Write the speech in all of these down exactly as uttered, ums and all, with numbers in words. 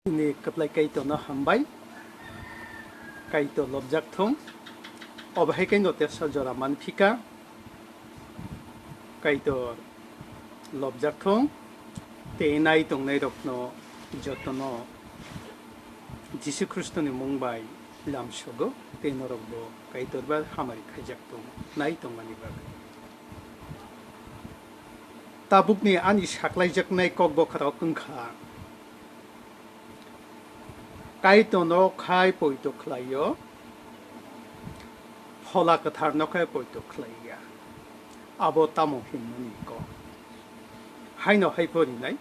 Nini kwplai Kaitorno hambai. Kaitor lobjak thung. Obo hai khe no tesa jora manphika. Kaitor lobjak thung. Tei nai tongnairokno jotono Jisu Khristoni mung bai lamsogo. Tei norokbo Kaitor bai hamari khaijak thung. Nai tongmani bagwi. Tabukni ani saklaijaknai kokbokhorok wngkha, Kaitorno khai poito khlaio, Phola Kwtharno khai poito khlaiya. Abo tamo hinmani kok? Haino hai porinai,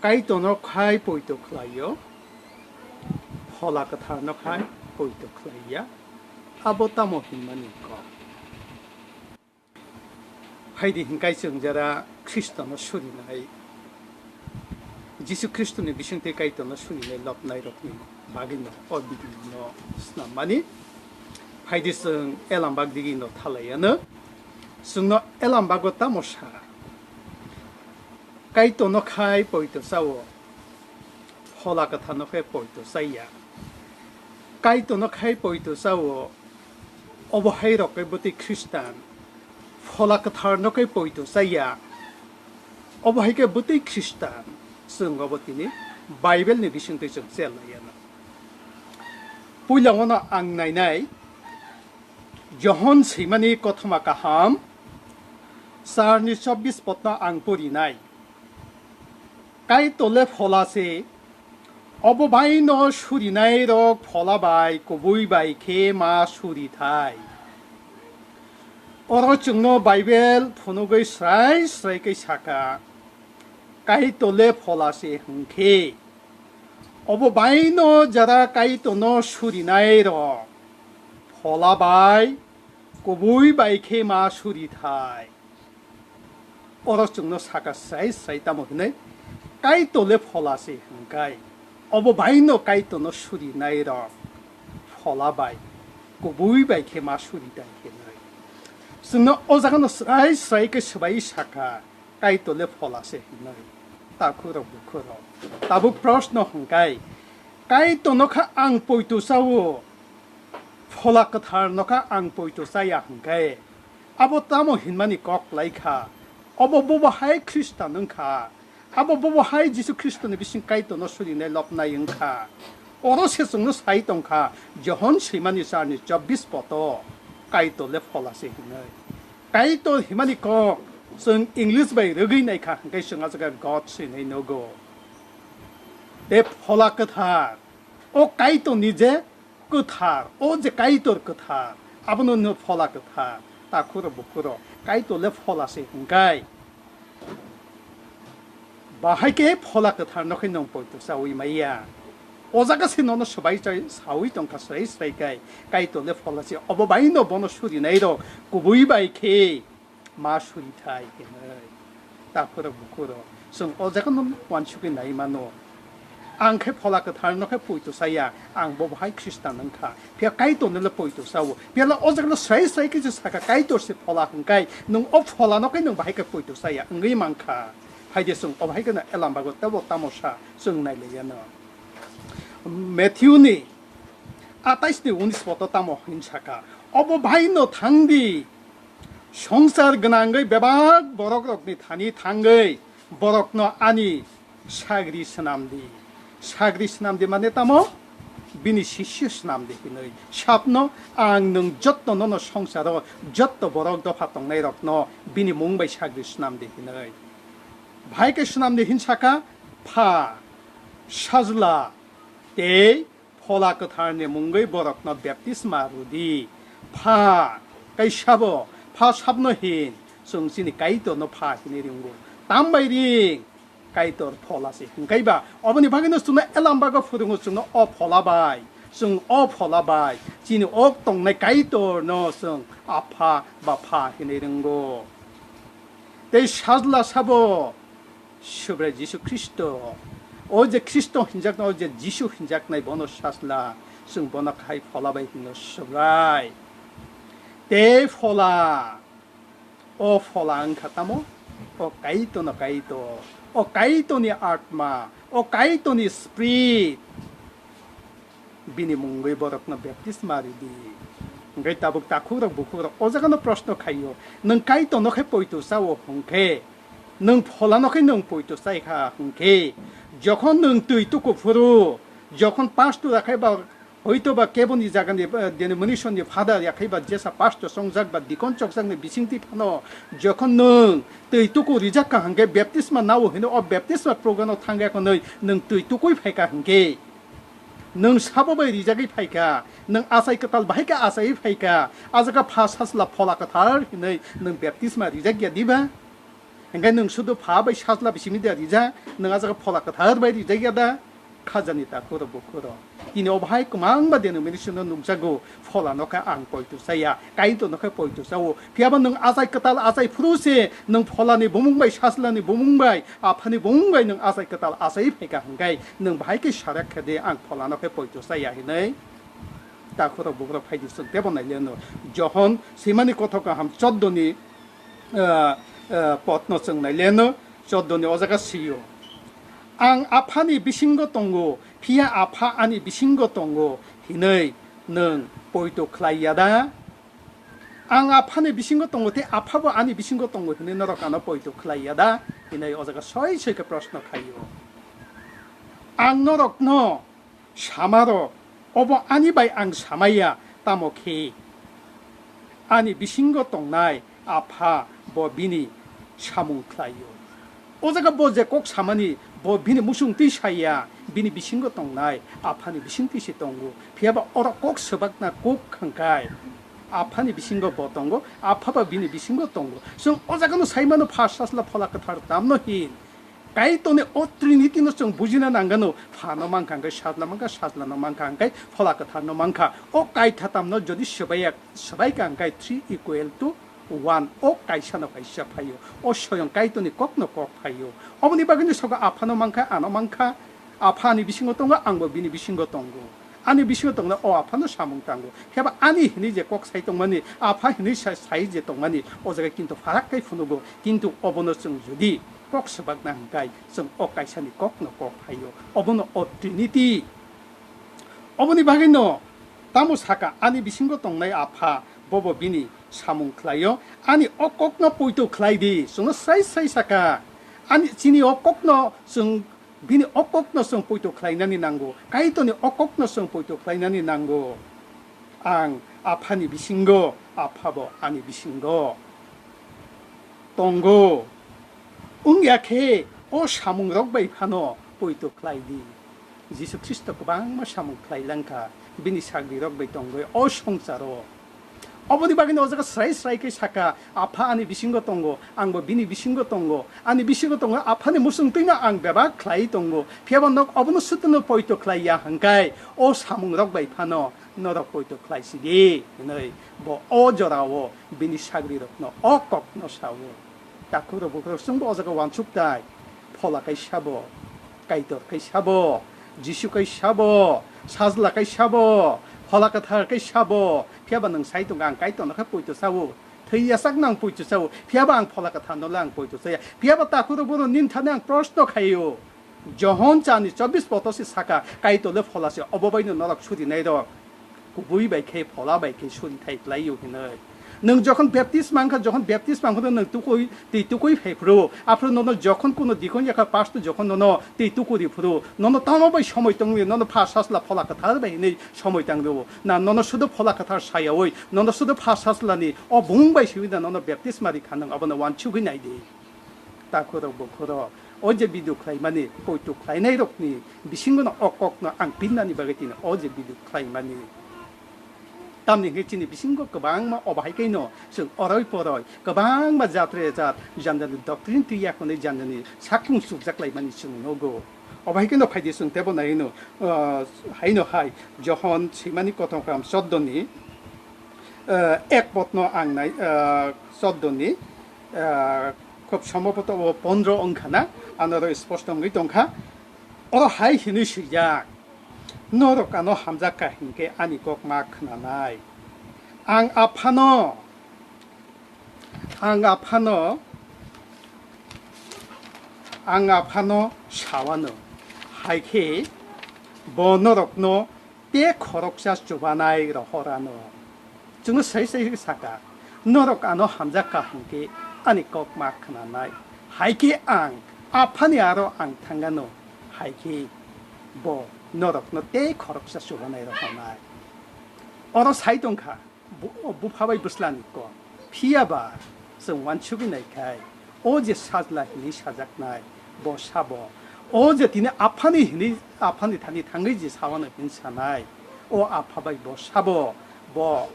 Kaitorno khai poito khlaio, Phola Kwtharno khai poito khlaiya. Abo tamo hinmani kok? Phaidi hinkai chwng jara Khristono surinai, Jisu Khristoni bisingtwi Kaitorno surinai lobnairokni bagwino o video no snammani. Phaidi chwng elambak digino thalaiano. Chwngno elambago tamo sa? Kaitorno khai poito chao, Phola Kwtharno khai poito chaya. Kaitorno khai poito chao, obo hai rok khe bwtwi Khristan, Phola Kwtharno khe poito chaya, obo hai khe bwtwi Khristan, chwng obo tini Bible ni bisingtwi chwng chel laiya na. Puila ono ang nainai, Johon swimani kothoma kaham, charni chobbish potno ang porinai. Kaitor le Phola se, obo bai no surinai rok Phola bai kubui bai khe ma suri thai. Oro chwngno Bible phunugwi srai srai khe saka, Kaitor le Phola se hwnkhe, obo bai no jara Kaitor no surinai rok Phola bai kubui bai khe ma suri thai. Oro chwngno saka srai srai tamo hinwi, Kaitor le Phola se hwnkhai, obo bai no Kaitor no surinai rok Phola bai kubui bai khe ma suri thai hinwi. Chwngno o jaga no srai srai khe swbai saka, Kaitor le Phola se hinwi. Takhuk rok bukhuk rok, tabuk proshno hwnkhai, Kaitor no kha ang poito chao, Phola Kwthar no kha ang poito chaya hwnkhai, abo tamo hinmani kok lai kha? Obo bobo hai Khristan wng kha, abo bobo hai Jisu Khristoni bising Kaitor no surinai lobnai wng kha. Oro se chwngno sai tong kha, Johon swimani charni chobbish poto, Kaitor le Phola se hinwi. Kaitor himani kok chwng English bai rwgwi nai kha, hwnkhe chwng a jaga God se hinwi nugo. Tei Phola Kwthar, o Kaitor ni je Kwthar, o je Kaitor Kwthar, abono hwno Phola Kwthar. Takhuk rok bukhuk rok, Kaitor le Phola se hwnkhai, bahai khe Phola Kwthar no khe nwng poito chaui maya. O jaga se nono swbai chai saui tong kha srai srai khai, Kaitor le Phola se, obo bai no bono surinai rok kubui bai khe ma suri thai hinwi. Takhuk rok bukhuk rok, chwng o jaga no uansukwi nai mano. Ang khe Phola Kwthar no khe poito chaya, ang bo bahai Khristan wng kha. Phiya Kaitor no le poito chao. Phiya le o jaga no srai srai khe se saka, Kaitor se Phola hwnkhai, nwng o Phola no khe nwng bahai khe poito chaya wngwi man kha. Phaidi chwng o bahai kheno elambago tebo tamo sa chwng nai lai ya no. Matthew ni atais ni unis poto tamo hin saka, obo bai no thang di, songsar gwnangwi bebak borok rokni thani thangwi borokno ani sagri swnam di. Sagri swnam di mane tamo? Bini sisyo swnam di hinwi. Sapno ang nwng jotto nono songsaro jotto borok dopha tongnai rokno bini mung bai sagri swnam di hinwi. Bahai khe swnam di hin saka, Pha, Sajla, tei Phola Kwthar ni mungwi borokno baptisma rw di. Pha, kaisa bo, Pha sapno hin, chwng chini Kaitor no Pha hinwi ringo. Tam bai ring, Kaitor Phola se hwnkhai ba. Oboni bagwi no chwngno elambago phwrwngo, chwngno o Phola bai, chwng o Phola bai chini ok tongnai Kaitor no chwng Apha ba Pha hinwi ringo. Tei Sajla sabo, Subrai Jisu Khristo. O je Khristo hinjaknai, o je Jisu hinjaknai, bono Sajla, chwng bono khai Phola bai hino Subrai. Tei Phola, o Phola wngkha tamo? O Kaitor no Kaitor, o Kaitor ni Atma, O Kaitorni Spirit bini mungwi borokno baptisma ridi. Hwnkhe tabuk takhukrok bukhukrok o jagano proshno khaio, "Nwng Kaitorno khe poito chao hwnkhe, nwng pholano khe nwng poito chai kha hwnkhe, jokhon nwng twi tuku phuru, jokhon pastor ya khe ba hoito ba keboni jagani, eh, denomination ni father ya khe ba jesa pastor chongjak ba deacon chokjakni bisingtwi phano jokhon nwng twi tuku rijak kha hwnkhe baptisma nao hino o baptisma program o thangya hwnwi nwng twi tukui phaikha hwnkhe, nwng sabo bai rijagwi phaikha, nwng achai kwtal bahai khe achaiwi phaikha, a jaga pha sachla phola kwthar hinwi nwng baptisma rijak ya diba? Hwnkhe nwng sudu pha bai sachla bisingni da rijak, nwng a jaga phola kwthar bai rijak ya da? Khajani takhukrok bukhukrok. Tini o bahai kwbangma denomination no nukjago, pholano khe ang poito chaya, Kaitorno khe poito chao. Phiyaba nwng achai kwtal achai phuru se nwng pholani bumung bai, sachlani bumung bai, aphani bumung bai nwng achai kwtal achai phaikha hwnkhe nwng bahai khe sarak khe de ang pholano khe poito chaya hinwi. Takhukrok bukhukrok phaidi chwng tebo naileno. Johon swimani kothok kaham choddoni, ah, ah, potno chwng naileno, choddoni o jaga sio. Ang aphani bisingo tongo, phiya apha ani bisingo tongo hinwi nwng poito khlai ya da? Ang aphani bisingo tongo tei aphabo ani bisingo tongo hinwi norok ano poito khlai ya da? Hinwi o jaga soi soi khe proshno khaio. Ang norokno samarok, obo ani bai ang samaiya, tamo khe ani bisingo tongnai Apha bo bini samung khlaio. O jaga bo je kok samani, bo bini musung twi saiya, bini bisingo tongnai Aphani bising twi se tongo. Phiyaba oro kok swbakna kok khangkai. Aphani bisingo bo tongo, Apha ba bini bisingo tongo. Chwng o jagano saimano, pha sachla phola kwthar tamno hin. Kaitorni o Trinity no chwng bujina nangano, Pha no mankha hwnkhe Sajla mankha, Sajla no mankha hwnkhe Phola Kwthar no mankha. O kaitha tamno jodi swbaiya, swbaikha hwnkhe three equal to one, o kaisa no kaisa phaio. O soyong Kaitorni kok no kok phaio. Oboni bagwi no sogo Apha no mankha, ano mankha, Apha ani bisingo tongo, angbo bini bisingo tongo. Ani bisingo tongnai o Aphano samung tango. Phiya ba ani hinwi je kok sai tongmani, Apha hinwi sa-, sai je tongmani, o jaga kintu pharak khe phunugo. Kintu obono chwng jodi kok swbakna hwnkhe, chwng o kaisani kokno kok phaio. Obono o Trinity. Oboni bagwino tamo saka, ani bisingo tongnai Apha, bobo bini samung khlaio. Ani o kokno poito khlai di, chwngno sai sai saka. Ani, chini o kokno chwng Bini o kokno chwng poito khlainani nango, Kaitorni o kokno chwng poito khlainani nango. Ang Aphani bisingo, Aphabo ani bisingo tongo. Wngya khe o samungrok bai phano poito khlai di. Jisu Khristo kwbangma samung khlai lang kha, bini sagrirok bai tongwi o swngcharo. Oboni bagwino o jaga srai srai khe saka, Apha ani bisingo tongo, angbo bini bisingo tongo. Ani bisingo tongo, Aphani musung twino ang bebak khlai tongo. Phiyaba nok obono sutuno poito khlai ya hwnkhe, o samungrok bai phano norok poito khlai sidi, hinwi bo o jorao bini sagrirokno o kokno sao. Takhuk rok bukhuk rok chwngbo o jaga uansuk tai. Phola kaisa bo, Kaitor kaisa bo, Jisu kaisa bo, Sajla kaisa bo, Phola Kwthar kaisa bo. Phiya ba nwng sai tongo, ang Kaitorno khe poito sao. Thwi yachakno ang poito sao. Phiya ba ang Phola Kwtharno le ang poito chaya. Phiya ba takhuk rok bono nini thani ang proshno khaio. Johon chani chobbish poto se saka, Kaitor le phola se, obo bai no norok surinai rok. Kubui bai khe phola bai khe suri thai klai o hinwi. Nwng jokhon baptisma wngkha, jokhon baptisma wngkha nwng tukui, twi tukui phai phuru, aphuru nono jokhon kuno dikon yakha pastor jokhon nono twi tukuri phuru, nono tamo bai somoi tongwi, nono pha sachla phola kwthar bai hinwi somoi tang rwo. Na nono sudu phola kwthar sayawi, nono sudu pha sachlani o bumung bai siwi da nono baptisma ri kha nwng abono uansugwi nai di. Takhuk rok bukhuk rok, o je video khlaimani, poito khlainai rokni bisingo no o kokno ang pinnani bagwi tini o je video khlaimani. Tamni hwnkhe chini bisingo kwbangma o bahai khe no chwng oroi poroi kwbangma jat re jat jani jani doctrine twi ya hwnwi jani jani sakung chukjak laimani chwng nugo. O bahai khe no phaidi chwng tebo nai no, ah, hai no hai Johon swimani kothom kam choddoni, ah, ek potno ang nai, ah, choddoni, ah, Khub sombhoboto o pondro wngkha na, ano oro sposto wngwi tongkha. Oro hai hinwi swijak, "Norok ano hamjak kha hinkhe ani kok ma khwnanai. Ang Aphano, ang Aphano, ang Aphano sawano." Hai khe bo norokno tei khoroksa chubanai rohor ano. Chwngno sai sai khe saka, "Norok ano hamjak ka hwn khe ani kok ma khwnanai. Hai khe ang Aphani aro ang thang anw, hai khe bo norokno tei khoroksa chubanai rohornai." Oro sai tong kha, bu-, bupha bai bwslani kok. Phiya ba chwng uansugwi nai khai, o je sajla hinwi sajaknai, bo sabo, o je tini Aphani hinwi, Aphani thani thangwi je sawano hinwi sanai, o Apha bai bo sabo, bo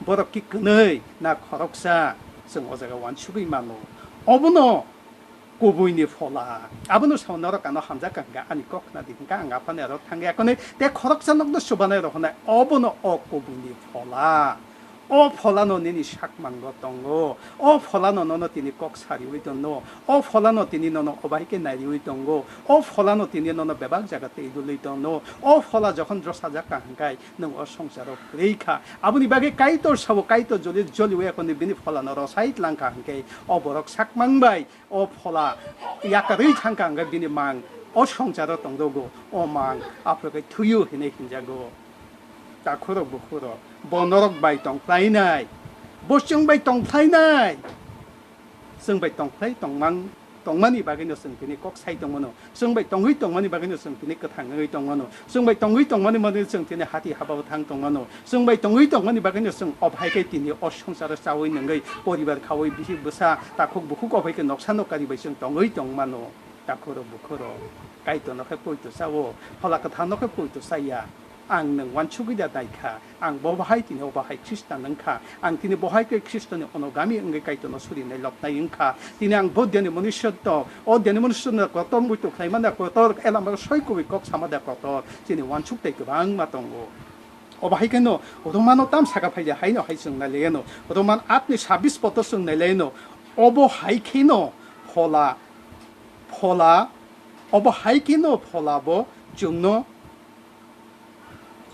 borok ki kwnwi na khoroksa, chwng o jaga uansugwi mano. Obono kubuini phola. Abono sao norok ano hamjak ka hwnkha, ani kok khna di hwnkha, ang Aphani aro thangya kwnwi, tei khoroksa nokno chubanai rohornai, obono o kubuini phola. O pholano nini sakmango tongo, o pholano nono tini kok sariwi tongo, o pholano tini nono obahaikhe nairiwi tongo, o pholano tini nono bebak jaga tei dulwi tongo, o phola jokhon rosajak ka hwnkhe nwng o songsaro kwrwi kha. Aboni bagwi Kaitor sabo, Kaitor joli joliwi kwnwi bini pholano rosai tlang kha hwnkhe o borok sakmang bai o phola yakarwi thang kha hwnkhe bini mang o songsaro tongdogo, o mang aphuru khe thuio hinwi hinjago. Takhurok bukhurok, bo norok bai tongphlainai, bo chwng bai tongphlainai, chwng bai tongphlai tongmang, tongmani bagwino chwng tini kok sai tongmano, chwng bai tongwi tongmani bagwino chwng tini kwthang wngwi tongmano, chwng bai tongwi tongmani bagwino chwng tini hati habao thang tongmano, chwng bai tongwi tongmani bagwino chwng obahaikhe tini o songsaro chawi nungwi poribar khawi bihik bwsa takhuk bukhuk obahaikhe noksa nokari bai chwng tongwi tongmano. Takhurok bukhurok, Kaitorno khe poito chao, Phola Kwtharno khe poito chaya. Ang nwng uansugwi da naikha, ang bo bahai tini o bahai Khristan wngkha, ang tini bo hai khe Khristoni onogami wngwi Kaitorno surinai lobnai wngkha. Tini ang bo deni manusyotno, o deni manusyotno kotor muitu khlaimani kotor, elama soi kubui kok samada kotor, chini uansuk tei kwbangma tongo. O bahai kheno Romano tam saka phaile haino hai chwng nailaino, Roman atni sabis poto chwng nailaino, obo hai kheno Phola, Phola, obo hai kheno Phola bo chwngno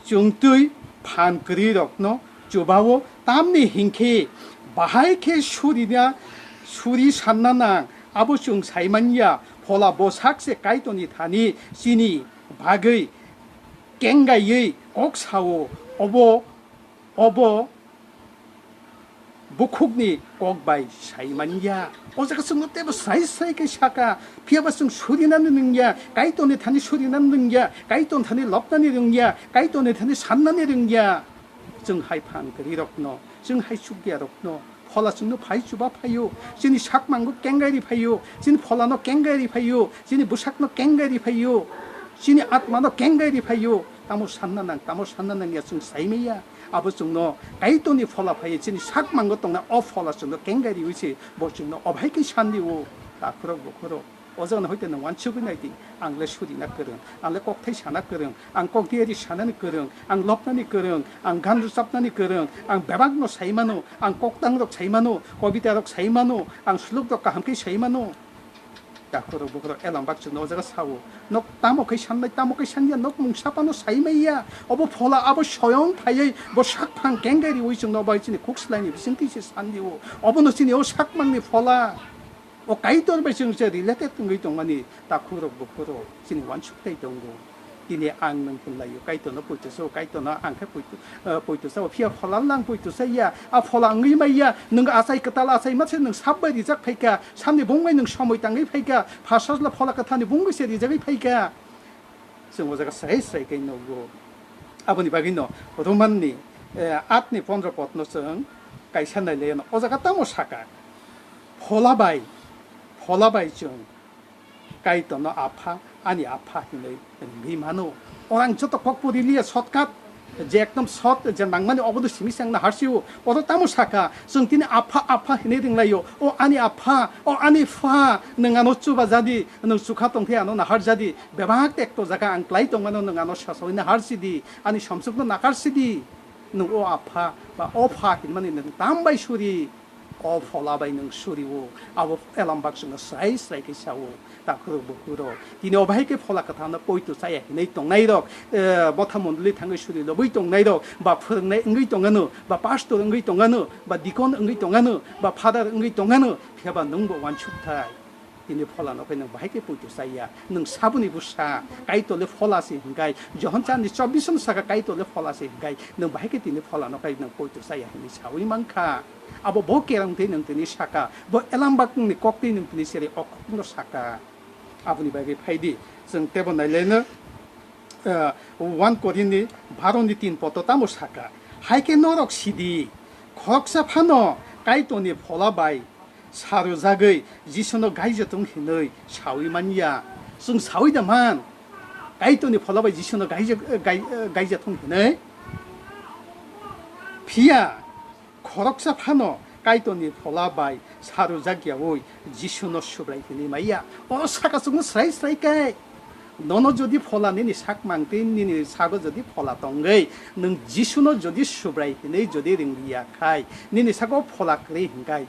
chwng twi phan kwrwirokno chubao, tamni hinkhe bahai khe surina, suri sanna nang, abo chwng sai man ya, Phola bo sak se Kaitorni thani chini bagwi kengaiwi kok sao, obo, obo bukhukni kok bai sai man ya. O jaga chwngno teibo sai sai khe saka, phiya ba chwng surinani nung ya, Kaitorni thani surinani nung ya, Kaitorni thani lobnani nung ya, Kaitorni thani sannani nung ya. Chwng hai phan kwrwirokno, chwng hai chukyarokno, Phola chwngno phai chuba phaio, chini sakmango kengairi phaio, chini Pholano kengairi phaio, chini bwsakno kengairi phaio, chini atmano kengairi phaio. Tamo sanna nang, tamo sanna nang ya chwng sai maya. Abo chwngno Kaitorni Phola phaiwi chini sakmango tongnai o Phola chwngno kengai riwi se bo chwngno obahaikhe sandi o. Takhurok bukhurok, o jagano hoite nwng uansugwi nai di, ang le surina kwrwng, ang le kokthai sana kwrwng, ang kok diari sanani kwrwng, ang lobnani kwrwng, ang gan rwchapnani kwrwng, ang bebakno sai mano, ang koktangrok sai mano, kobitarok sai mano, ang suluk rok kaham khe sai mano. Takhurok bukhurok elambak chwngno o jaga sao. Nok tamo khe sannai, tamo khe sanya, nok mungsa phano sai maya. Obo Phola abo soyong phaiwi bo sakphang kengai riwi chwngno bai chini kuk swlaini bisingtwi se sandi o. Obono chini o sakmangni Phola. O Kaitor bai chwng se related wngwi tongmani takhurok bukhurok chini uansuk tai tongo. Tini ang nwng hwnlaio, Kaitorno poito sao, Kaitorno ang khe poito, eh, poito sao, phiya Phola lang poito saya. A Phola wngwi maya, nwng achai kwtal achai ma se nwng sap bai rijak phaikha, samni bung bai nwng somoi tangwi phaikha, pha sajla Phola Kwtharni bung bai se rijagwi phaikha. Chwng o jaga srai srai khe nugo. Aboni bagwino Romanni, eh, atni pondro podno chwng kaisa nailaino. O jaga tamo saka? Phola bai, Phola bai chwng Kaitorno Apha, ani Apha hinwi ringwi mano. Orang joto kokpuri liya shortcut, je ekdom short, je nangmani obodo simi se ang nahar sio. Oro tamo saka, chwng tini Apha, Apha hinwi ringlaio. O ani Apha, o ani Pha, nwng ano chuba jadi, nwng chukha tongkhe ano nahar jadi. Bebak tekto jaga ang klai tongmano nwng ano sasaui nahar sidi, ani somsukno nakar sidi. Nwng o Apha ba o Pha hinmani nwng tam bai suri? O Phola bai nwng suri o, abo elambak chwngno srai srai khe sa o, takhurok bukhurok. Tini o bahai khe Phola Kwtharno poito chaya hinwi tongnairok, eh, motha mondoli thangwi suri lobwi tongnairok, ba phwrwngnai wngwi tongano, ba pastor wngwi tongano, ba deacon wngwi tongano, ba father wngwi tongano, phiya ba nwngbo uansuk thai. Tini pholano khe nwng bahai khe poito chaya. Nwng saboni bwsa, Kaitorle phola se hinkai. Johon chani chobbish no saka Kaitorle phola se hinkai. Nwng bahai khe tini pholano khe nwng poito chaya hinwi sawi mankha. Abo bo kerong tei nwng tini saka. Bo elambakni kok tei nwng tini seri o kokno saka. Aboni bagwi phaidi. Chwng tebo nailaino, eh, one Korinthni baro ni tin poto tamo saka. Hai khe norok sidi. Khoroksa phano Kaitorni phola bai sarujagwi Jisuno gaijatong hinwi sawi manya. Chwng sawi da man? Kaitorni phola bai Jisuno gaija-, gai-, gaijathong hinwi. Phiya khoroksa phano Kaitorni phola bai sarujak yaui Jisuno Subrai hinwi maya. Oro saka chwngno srai srai khe. Nono jodi phola nini sak mangtwi nini sago jodi phola tongwi, nwng Jisuno jodi Subrai hinwi jodi ringliya khai, nini sago phola kwrwi hinkhai,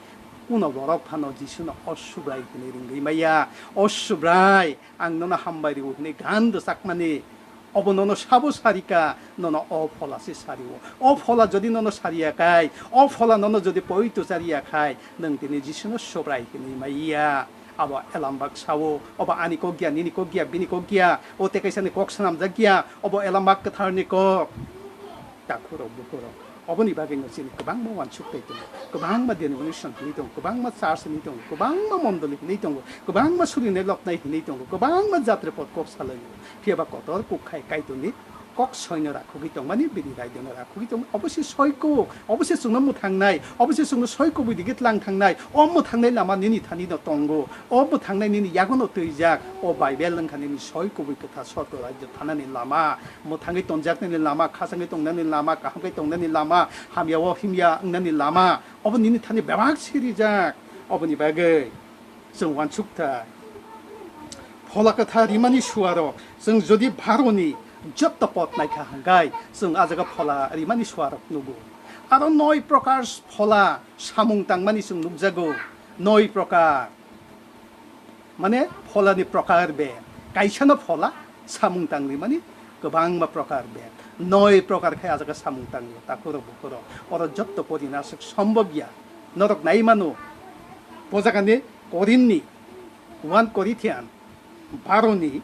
kuno borok phano Jisuno o Subrai hinwi ringwi maya. O Subrai, ang nono hambai rwo hinwi gan rwchakmani, obo nono sabo sarika, nono o phola se sario. O phola jodi nono sariya khai, o phola nono jodi poito chariya khai, nwng tini Jisuno Subrai hinwi maya. Abo elambak sao, obo ani kok ya, nini kok ya, bini kok ya, o tei kaisani kok swnamjak ya, obo elambak kwtharni kok. Takhurok bukhurok, oboni bagwi no chini kwbangma uansuk tei tongo, kwbangma denomination hinwi tongo, kwbangma church hinwi tongo, kwbangma mondoli hinwi tongo, kwbangma surinai loknai hinwi tongo, kwbangma jatre pot kok salaio. Phiya ba kotor kok khai Kaitorni kok soino rakhogwi tongmani, bini raidono rakhogwi tongmani, obo se soi kuk, obo se chwngno mwthangnai, obo se chwngno soi kubui digi tlang thangnai. O mwthangnai lama nini thani no tongo, o mwthangnai nini yago no twijak. O Bible wngkha nini soi kubui kwthar sorgo rajyo thanani lama, mwthangwi tongjaknani lama, khachangwi tongnani lama, kaham khe tongnani lama, hamya o himya wngnani lama, obo nini thani bebak sirijak. Oboni bagwi chwng uansuk thai. Phola kwthar rimani suarok, chwng jodi bharoni jotto pot naikha hwnkhe, chwng a jaga phola rimani suarok nugo. Aro noi prokar phola samung tangmani chwng nukjago. Noi prokar, mane pholani prokar be, kaisano phola samung tangrimani kwbangma prokar be. Noi prokar khe a jaga samung tango, takhurok bukhurok. Oro jotto porina aswk sombobya. Norok nai mano, bo jagani Korinthni one Corinthian baroni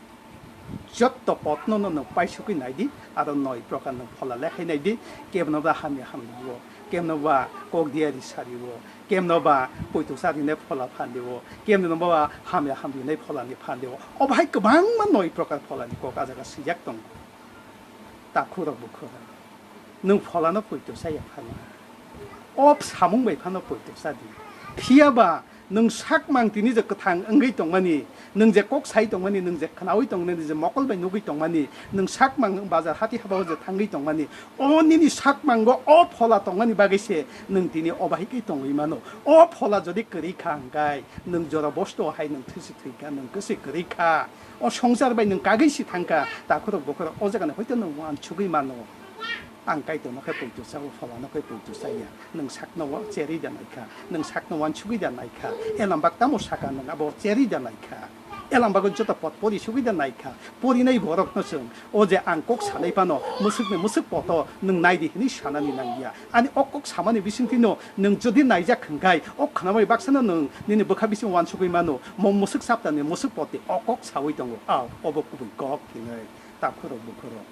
jotto potno no nwng paisugwi naidi, aro noi prokar nwng phola le hai naidi, kebno ba hamya hamlio, kebno ba kok diari sario, kebno ba poito charinai phola phanlio, kebno ba hamya hamlinai pholani phanlio. Obo hai kwbangma noi prokar pholani kok a jaga swijak tongo. Takhurok bukhurok, nwng pholano poito chaya phano, o samung bai phano poito chadi. Phiya ba nwng sak mang tini je kwthang wngwi tongmani, nwng je kok sai tongmani, nwng je khnaui tongmani, je mokol bai nugui tongmani, nwng sak mang bazar hati habao je thangwi tongmani, o nini sak mango o phola tongmani bagwi se nwng tini o bahai khe tongwi mano. O phola jodi kwrwi kha hwnkhe nwng jora bosto hai nwng thwisi thwi kha, nwng kwswi kwrwi kha. O songsar bai nwng kagwi si thangkha, takhurok bokhorok o jagani hoito nwng uansugwi mano. Ang Kaitorno khe poito chao, pholano khe poito chaya. Nwng sakno o cherwi da naikha, nwng sakno uansugwi da naikha. Elambak tamo saka nwng abo cherwi da naikha. Elambago joto pot pori sugwi da naikha. Porinai borokno chwng o je ang kok sanai phano, mwswkni mwswk poto nwng naidi hinwi sanani nangya. Ani o kok samani bisingtwino nwng jodi naijak hwnkhe, o khwnamwi baksano nwng nini bwkha bising uansugwi mano, mo mwswk saptani mwswk poti o kok sawi tongo, a obo kubui kok hinwi. Takhurok bukhurok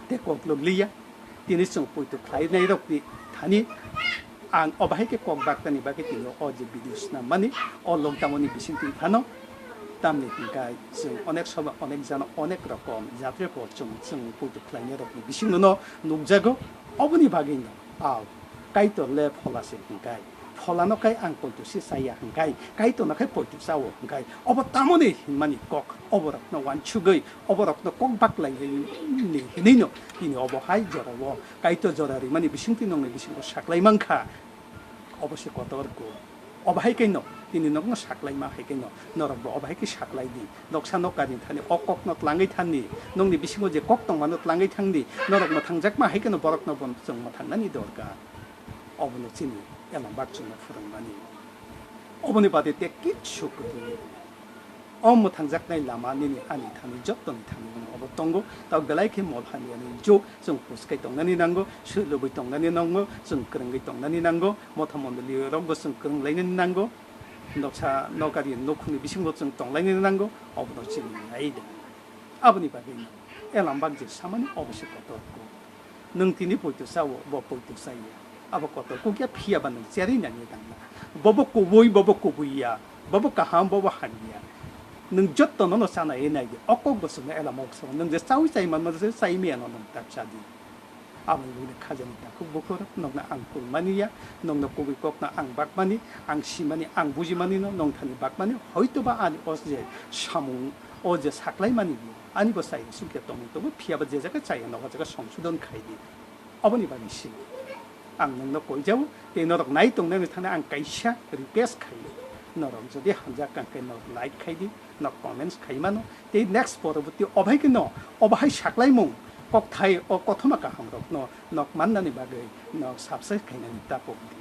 tei kok lok liya, tini chwng poito khlainairokni thani ang o bahai khe kok baktani bagwi tini o je video swnammani, o lockdown-ni bisingtwi phano. Tamni hwnkhe chwng onek soba, onek jano, onek rokom jatre po chwng, chwng poito khlainairokni bisingno nukjago. Oboni bagwino, ao, Kaitor le phola se hwnkhe, pholano khe ang poito se chaya hwnkhe, Kaitorno khe poito chao hwnkhe, obo tamoni hinmani kok, oborokno uansugwi, oborokno kok baklai ni hinwino tini obo hai jorao Kaitor jora rimani bisingtwi nongni bisingo saklai mankha. Obo se kotor kuk. Obo hai khe no, tini nokno saklaima hai khe no, norok bo obo hai khe saklai di. Noksa nokari thani o kok no tlangwi thani, nokni bisingo je kok tongmano tlangwi thangdi, norok mwthangjakma hai khe no borok no bo chwng mwthangnani dorkar. Obo no chini elambak chwngno phwrwngmani. Oboni bade te kichu kwrwi. O mwthangjaknai lama nini ani thani jottoni thani obo tongo, tao belai khe mol hamyani jug chwng puskai tongnani nango, swilubwi tongnani nango, chwng kwrwngwi tongnani nango, motha mondoli rokbo chwng kwrwnglainani nango. Noksa nokari nukhungni bisingo chwng tonglaini nango, obono chini nai de. Aboni bagwi no elam bak je samani obo se kotor kuk. Nwng tini poito chao, bo poito chaya. Abo kotor kuk ya, phiya ba nwng cherwi nani tangna. Bobo kubui, bobo kubui ya. Bobo kaham, bobo hamya. Nwng jotto nono chana e nai de. O kok bo chwngno elam ok sao. Nwng je chaui chai manma je chai miya no nwng tak cha di. Aboni bagwi khajani takhuk bukhuk nokno ang kulmani ya, nokno kubui kokno ang bakmani, ang simani, ang bujimani no nongthani bakmani, hoito ba ani o je samung, o je saklaimani bo ani bo chaya sukya tongwi tongo, phiya ba je jaga chaya nogo jaga songsodon khai di. Aboni bagwi se ang nokno koijao, tei norok nai tongnani thani ang kaisa request khai di. Norok jodi hamjak kang khe norok like khai di, nok comments khai mano, tei next poroborti obo hai kheno, obo hai saklaimung kokthai o kothoma kaham rokno nok mannani bagwi nok subscribe khainani tapok di.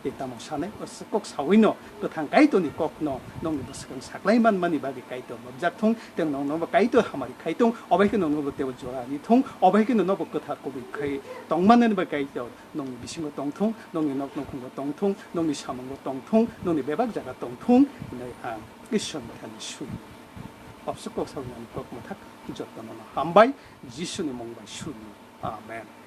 Tei tamo sanai o kok saui no kwthang Kaitorni kokno nokni bwswkang saklai manmani bagwi Kaitor mabjak thung, tei nokno bo Kaitor hamari khai thung, obo hai kheno nokno bo teibo jora ri thung, obo hai kheno nobo kwthar kubui khai tongmannani bagwi Kaitor nokni bisingo tongthung, nokni nok nukhungo tongthung, nokni samungo tongthung, nokni bebak jaga tongthung hinwi ang Ishwar ni thani sui. Obse kok saui nani kok mwthak jotono no hambai, Jisuni mung bai sui. Amen.